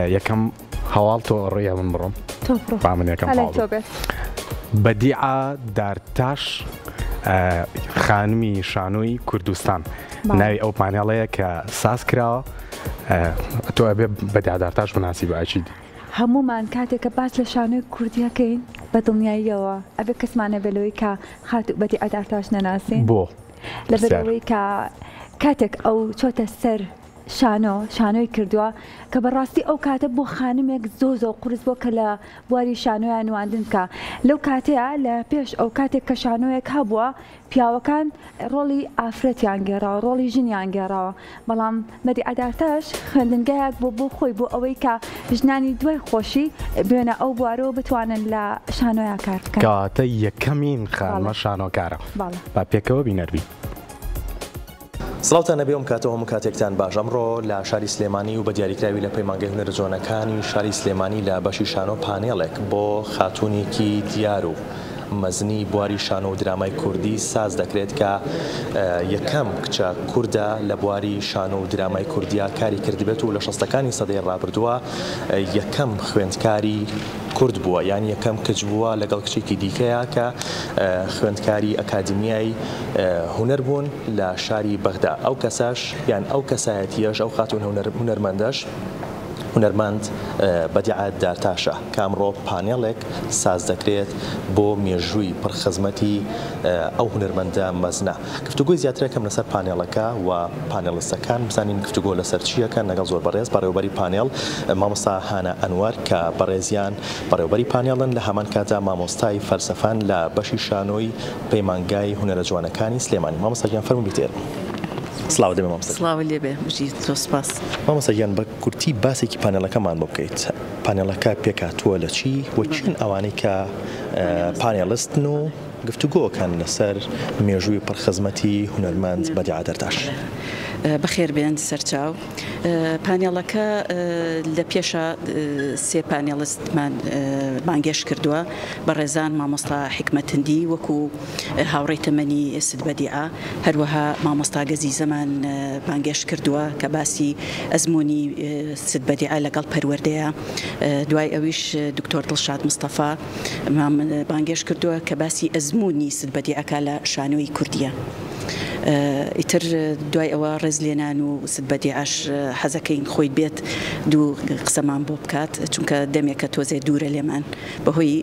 یەکەم هەواڵ تۆ ئەڕۆی یا من بڕۆم؟ تۆ بڕۆ. با من یەکەم هەلای هەواڵ تۆ بێت. بەدیعە دارتاش خانمی شانۆی کوردستان بەڵێ. ناوی ئەو پانێڵەیە کە ساز کراوە تۆ ئەبێ بەدیعە دارتاش بناسی بە ئەکید. هەموومان کاتێک کە باس لە شانۆی کوردی ئەکەین بە دڵنیاییەوە ئەبێ کەسمان نەبێ لەوەی کە خاتوو بەدیعە دارتاش نەناسین. بۆ؟ لەبەر پرسیار. ئەوەی کە کاتێک ئەو چۆتە سەر شانۆ، شانۆی کردووە، کە بە ڕاستی ئەو کاتە بۆ خانمێک زۆر زۆر قورس بووە کە لە بواری شانۆیا نواندن بکا. لەو کاتەیا لە پێش ئەو کاتێک کە شانۆیەک هەبووە پیاوەکان ڕۆڵی ئافرەتیان گێڕاوە، ڕۆڵی ژنیان گێڕاوە، بەڵام بەدیعە دارتاش خوێندنگایەک بوو بۆ خۆی بۆ ئەوەی کە ژنانی دوای خۆشی بێنە ئەو بوارەوە بتوانن لە شانۆیا کار بکەن. کەواتە یەکەمین خانمە بەڵێ. شانۆکارە. بەڵێ. با پێکەوە بینەر بین. سڵاوتان لەبێ ئەم کاتەو هەموو کاتێکتان باش ئەمڕۆ لە شاری سلێمانی و بە دیاریکراوی لە پەیمانگەی هونەرە جوانەکانی شاری سلێمانی لە بەشی شانۆ پانێڵێک بۆ خاتوونێکی دیار و مەزنی بواری شانۆ و درامای کوردی ساز دەکرێت کە یەکەم کچە کوردە لە بواری شانۆ و درامای کوردیا کاری کردبێت و لە شەستەکانی سەدەی ڕابردووە یەکەم خوێندکاری کورد بووە یان یەکەم کچ بووە لەگەڵ کچێکی دیکەیە کە خوێندکاری ئەکادیمیای هونەر بوون لە شاری بەغدا ئەو کەسەش یان ئەو کەسایەتیەش ئەو خاتوون هونەرمەندەش هونەرمەند بەدیعە دارتاشە کە ئەمڕۆ پانێڵێک ساز دەکرێت بۆ مێژووی پڕ خزمەتی ئەو هونەرمەندە مەزنە. گفتوگۆی زیاترەکەم لەسەر پانێڵەکە و پانێڵستەکان بزانین گفتوگۆ لەسەر چییەکەن لەگەڵ زۆر بەڕێز بەڕێوەبەری پانێڵ مامۆستا هانا ئەنوەر کە بەڕێزیان بەڕێوەبەری پانێڵن لە هەمان کاتدا مامۆستای فەلسەفەن لە بەشی شانۆی پەیمانگای هونەرە جوانەکانی سلێمانی. مامۆستا گیان فەرموو بیتێر. سڵاوت لێبێ مامۆستا گیان. سڵاوت لێبێ بژیت زۆر سپاس. مامۆستا گیان بە کورتی باسێکی پانێڵەکەمان بۆ بکەیت پانێڵەکە پێکهاتووە لە چی و کێن ئەوانەی کە پانێڵستن و گفتوگۆکەن لەسەر مێژووی پڕ خزمەتی هونەرمەند بەدیعە دەرداش. بەخێر بێن سەرچاو. پانێڵەکە لە پێشا سێ پانێڵستمان بانگێشت کردووە، بەڕێزان مامۆستا حیکمەت هندی وەکو هاوڕێی تەمەنی ست بەدیعە، هەروەها مامۆستا گەزیزەمان بانگێشت کردووە کە باسی ئەزموونی ست بەدیعە لەگەڵ پەروەردەیە، دوای ئەویش دکتۆر دڵشاد مستەفا مان بانگێشت کردووە کە باسی ئەزموونی ست بەدیعەکە لە شانۆی کوردییە. ئیتر دوای ئەوە ڕێزلێنان و ست بەدیعەش حەزەکەین خۆی بێت دوو قسەمان بۆ بکات چونکە دەمێکە تۆزێ دوورە لێمان بەهۆی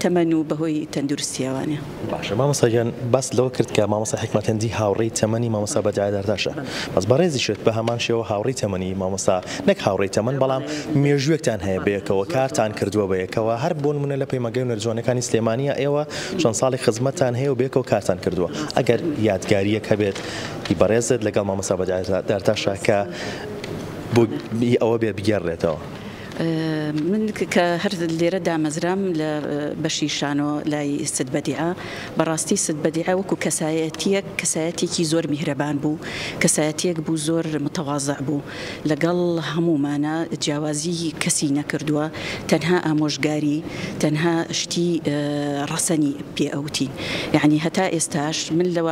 تەمەن و بەهۆی تەندروستیەوانە. باشە مامۆستا گیان باست لەوە کرد کە مامۆستا حیکمەت هندی هاوڕێی تەمەنی مامۆستا بەدیعە دارتاشە بەس بەڕێزیشت بە هەمان شێوە هاوڕێی تەمەنی مامۆستا نەک هاوڕێی تەمەن بەڵام مێژووێکتان هەیە بەیەکەوە کارتان کردووە بەیەکەوە هەر بۆ نمونە لە پەیمانگای هونەرە جوانەکانی سلێمانیە ئێوە چەند ساڵێک خزمەتتان هەیە و بەیەکەوە کارتان کردووە ئەگەر یادگارییەک هەبێت هی بەڕێزت لەگەڵ مامۆستا بەدیعە دارتاشە کە بۆ ئەوە بێت بگێڕرێتەوە. من کە هەر لێرە دامەزرام لە بەشی شانۆ لای ست بەدیعە، بەڕاستی ست بەدیعە وەکو کەسایەتییەک کەسایەتیەکی زۆر میهرەبان بوو، کەسایەتیەک بوو زۆر متەوازع بوو لەگەڵ هەموومانا جیاوازی کەسی نەکردووە، تەنها ئامۆژگاری تەنها شتی ڕەسەنی پێ ئەوتین یەعنی هەتا ئێستاش من لە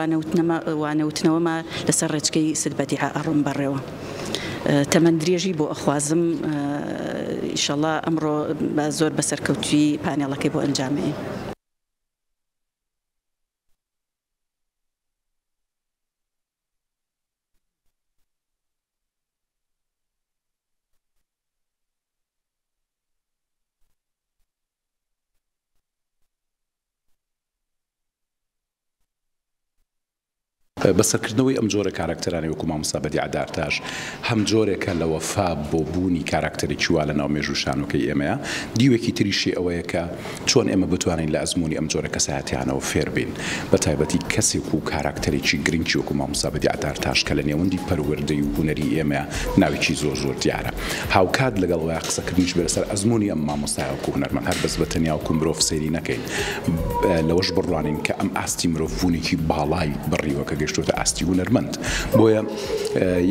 وانەوتنەوەما لەسەر ڕێچکەی ست بەدیعە ئەڕۆم بەڕێوە. تەمەن درێژی بۆ ئەخوازم ئیشەڵا ئەمڕۆ بە زۆر بە سەرکەوتوویی پانێڵەکەی بۆ ئەنجام بەین. بەسەرکردنەوەی ئەم جۆرە کاراکتەرانەی وەکو مامۆستا بەدیع دارتاش هەم جۆرێکە لە وەفا بۆ بوونی کاراکتەرێکی وا لەناو مێژوو شانۆکەی ئێمەیە، دیوێکی تریشی ئەوەیە کە چۆن ئێمە بتوانین لە ئەزموونی ئەم جۆرە کەسایەتیانەوە فێر بین، بە تایبەتی کەسێک و کاراکتەرێکی گرنگی وەکو مامۆستا بەدیع دارتاش کە لە نێوەندی پەروەردەی و هونەری ئێمەیا ناوێکی زۆر زۆر دیارە. هاوکات لەگەڵ ئەوەیا قسەکردنیش بێ لەسەر ئەزموونی ئەم مامۆستایە وەکو هونەرمەند هەر بەس بە تەنیا وەکو مرۆڤ سەیری نەکەین، لەوەش بڕوانین کە ئەم ئاستی مرۆڤبوونێکی باڵای بڕیوە کە گەیشتووەتە ئاستی هونەرمەند. بۆیە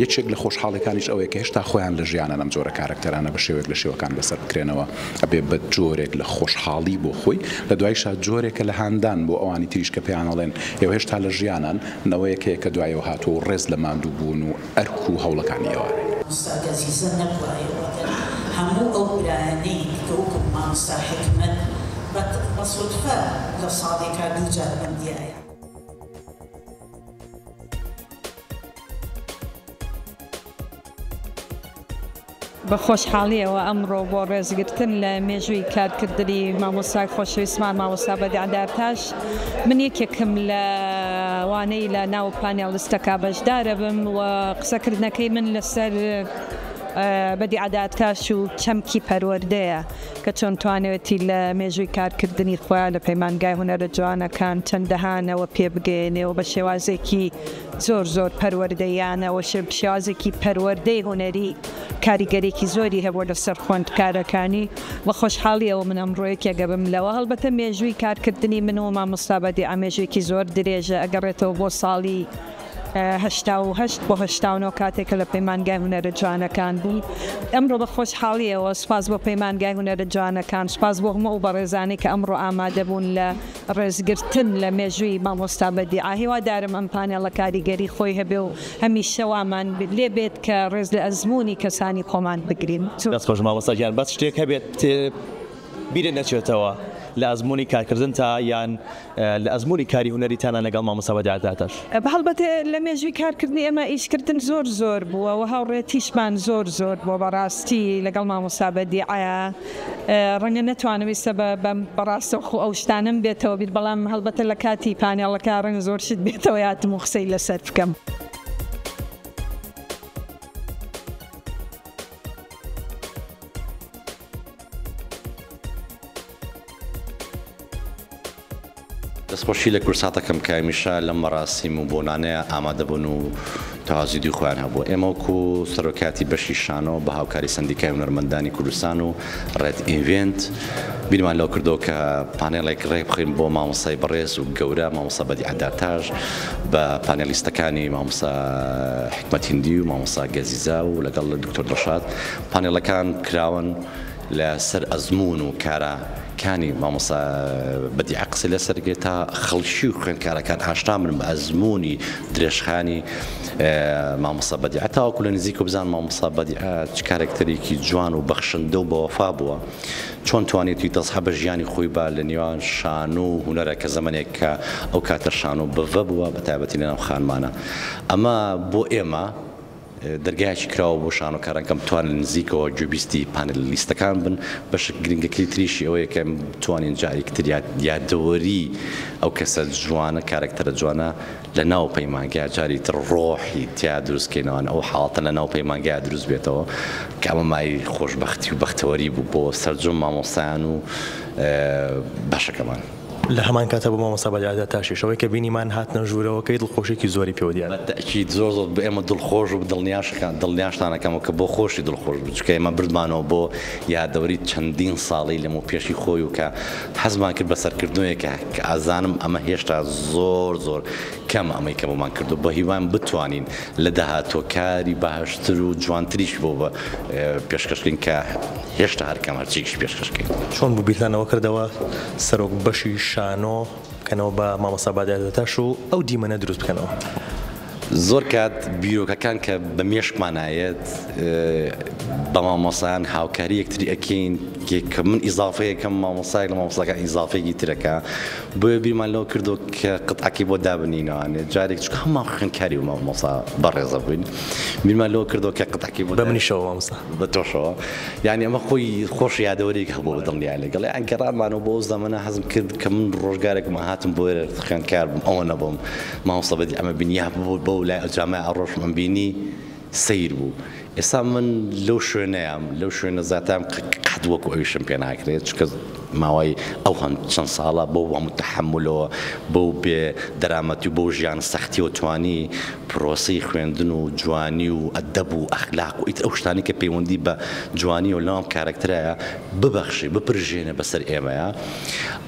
یەکێک لە خۆشحاڵیەکانیش ئەوەیە کە هێشتا خۆیان لە ژیانن ئەم جۆرە کارەکتەرانە بە شێوەیەک لە شێوەکان بەسەر بکرێنەوە ئەبێ بە جۆرێک لە خۆشحاڵی بۆ خۆی لە دوایشا جۆرێکە لە هاندان بۆ ئەوانی تریش کە پێیان ئەڵێن ئێوە هێشتا لە ژیانان نەوەیەک هەیە کە دوایەوە هاتووە و ڕێز لە ماندووبوون و ئەرک و هەوڵەکانی ئێوانەی. مامۆستا گەزیزە نەبوایە وەگەر. هەموو ئەو برایانەی کە وەکو مامۆستا حیکمەت بە سودفە لە ساڵێکا دووجار بمدیایە. بە خۆشحاڵییەوە ئەمڕۆ بۆ ڕێزگرتن لە مێژووی کارکردنی مامۆستای خۆشەویستمان مامۆستا بەدیع دارتاش، من یەکێکم لە وانەی لە ناو پانێڵستەکە بەشدارەبم و قسەکردنەکەی من لەسەر بەدیع دارتاش و چەمکی پەروەردەیە کە چۆن توانێتی لە مێژووی کارکردنی خۆیان لە پەیمانگای هونەرە جوانەکان چەندەها نەوە پێبگەیەنێ و بە شێوازێکی زۆر زۆر پەروەردەییانە و شێوازێکی پەروەردەی هونەری کاریگەرێکی زۆری هەبووە لەسەر خوێندکارەکانی بە خۆشحاڵیەوە من ئەمڕۆ یەکێک ئەبم لەوە هەڵبەتە مێژووی کارکردنی من و مامۆستا بەدیعە مێژوویەکی زۆر درێژە ئەگەڕێتەوە بۆ ساڵی 88 بۆ 89 کاتێک کە لە پەیمانگای هونەرە جوانەکان بووم ئەمڕۆ بە خۆشحاڵیەوە سوپاس بۆ پەیمانگای هونەرە جوانەکان سوپاس بۆ هەموو ئەو بەڕێزانەی کە ئەمڕۆ ئامادەبوون لە ڕێزگرتن لە مێژووی مامۆستا بەدیعە، هیوادارم ئەم پانێڵە کاریگەری خۆی هەبێ و هەمیشە وامان لێ بێت کە ڕێز لە ئەزموونی کەسانی خۆمان بگرین. دەست خۆش مامۆستا گیان بەس شتێک هەبێت بیرت نەچێتەوە لە ئەزموونی کارکردنتا یان لە ئەزموونی کاری هونەریتانا لەگەڵ مامۆستا بەدیع دارتاش؟ هەڵبەتە لە مێژووی کارکردنی ئێمە ئیشکردن زۆر زۆر بووە و هاوڕێتیشمان زۆر زۆر بووە بەڕاستی لەگەڵ مامۆستا بەدیعە ڕەنگە نەتوانم ئیستا بە ڕاستەوخۆ ئەو شتانەم بێتەوە بیر، بەڵام هەڵبەتە لە کاتی پانێڵەکە ڕەنگە زۆر شت بێتەوە یادم و قسەی لەسەر بکەم. دەستخۆشی لە کوردسات ئەکەم کە هەمیشە لەم مەراسیم و بۆنانەیە ئامادەبوون و تەوازودی خۆیان هەبوو. ئێمە وەکو سەرۆکایەتی بەشی شانۆ بە هاوکاری سەندیکای هونەرمەندانی کوردستان و ڕێد ئیڤێنت بیرمان لەوە کردەوە کە پانێڵێک ڕێکبخەین بۆ مامۆستای بەڕێز و گەورە مامۆستا بەدیعە دارتاش بە پانێلیستەکانی مامۆستا حیکمەت هیندی و مامۆستا گەزیزە و لەگەڵ دکتۆر دڵشاد پانێڵەکان کراون لە سەر ئەزموون و کارە کانی مامۆستا بەدیعە قسەی لەسەر کرد تا خەڵکی و خوێندکارەکان ئاشنا بن بە ئەزموونی درێژخایەنی مامۆستا بەدیعە تاوەکو لە نزیکەوە بزانن مامۆستا بەدیعە چ کارەکتەرێکی جوان و بەخشندە و بەوەفا بووە چۆن توانیویەتی تەزحە بە ژیانی خۆی با لە نێوان شانۆ و هونەرە کە زەمەنێک کە ئەو کاتە شانۆ بڤە بووە بە تایبەتی لەناو خانمانە ئەمە بۆ ئێمە دەرگایەکی کراوە بۆ شانۆکاران کە بتوانن لە نزیکەوە گوێبیستی پانێلیستەکان بن، بەشە گرنگەکەی تریشی ئەوەیە کە بتوانین جارێکی تر یادەوەری ئەو کەسە جوانە، کارەکتەرە جوانە لە ناو پەیمانگا جاری تر ڕۆحی تیا دروست کەینەوە، ئەو حاڵەتە لە ناو پەیمانگا دروست بێتەوە کە ئەمە مایەی خۆشبەختی و بەختەوەری بوو بۆ سەرجەم مامۆستایان و بەشەکەمان. لە هەمان کاتا بۆ مامۆستا بەدیعە تاشیش ئەوەی کە بینیمان هاتنە ژوورەوەکەی دڵخۆشیەکی زۆری پێوە دیار. بە تەئکید زۆر زۆر بۆ ئێمە دڵخۆش بوو دڵنیاشکان دڵنیاشتان ئەکەمەوە کە بۆ خۆشی دڵخۆش بوو چونکە ئێمە بردمانەوە بۆ یادەوەری چەندین ساڵی لەمەو پێشی خۆی و کە حەزمان کرد بە سەرکردنەوەیەکە کە ئەزانم ئەمە هێشتا زۆر زۆر کەمە ئەمەی کە بۆمان کردووە بە هیوام بتوانین لە داهاتووە کاری باشتر و جوانتریش بۆ بە پێشکەش کەین کە هێشتا هەر کەم هەرچیەکیش پێشکەش کەین. چۆن بوو بیرتان لەوە کردەوە سەرۆک بەشی شانۆ بکەنەوە بە مامۆستا بادیع دادتاش و ئەو دیمەنە دروست بکەنەوە؟ زۆر کات بیرۆکەکان کە بە مێشکمان ئایەت بە مامۆستایان هاوکاری یەکتری ئەکەین کە من ئیزافەیەکەم مامۆستایەک لە مامۆستاکان ئیزافەیەکی ترەکە بۆیە بیرمان لەوە کردەوە کە قطعەکەی بۆ دابنینەوانێ جارێک چونکە هەموومان خوێندکاری و مامۆستا بەڕێزە بووین بیرمان لەوە کردەوە کە قطعەکەی بۆ بە منیشەوە مامۆستا بە تۆشەوە یعنی ئەمە خۆی خۆش یادەوەرێک هەبوو بە دڵنیای لەگەڵ یان گەڕانمانەوە بۆ ئەو زەمەنە حەزم کرد کە من ڕۆژگارێکم هاتم بۆ خوێندکار بووم ئەوە نەبووم مامۆستا بەدی ئەمە بینی یا بۆ بەو لای ئەو جامعە ئەڕۆشم ئەم بینی سەیر بوو ئێستا من لەو شوێنەیام لەو شوێنە زاتام قەت وەکو ئەویشم پێ ناکرێت چونکە ماوەی ئەو هەم چەند ساڵە بەو هەموو تەحەمولەوە بەو بێ دەرامەتی و بەو ژیان سەختیەوە توانی پرۆسەی خوێندن و جوانی و ئەدەب و ئەخلاق و ئیتر ئەو شتانەی کە پەیوەندی بە جوانیەوە لەناو کارەکتەرایە ببەخشێ بپرژێنێ بەسەر ئێمەیا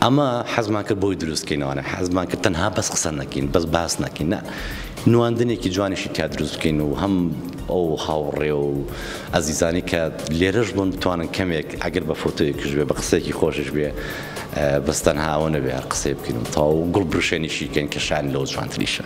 ئەمە حەزمان کرد بۆی دروست کەینەوانێ حەزمان کرد تەنها بەس قسە نەکەین بەس باس نەکەین نا نواندنێکی جوانیشی تیا دروست بکەین و هەم ئەو هاوڕێ و ئەزیزانی کە لێرەش بوون بتوانن کەمێک ئەگەر بە فۆتۆیەکیش بێ بە قسەیەکی خۆشیش بێ بەس تەنها ئەوە نەبێ هەر قسەی بکەین و تەواو گوڵ برشێنیشی کەین کە شایانی لەوە جوانتریشە.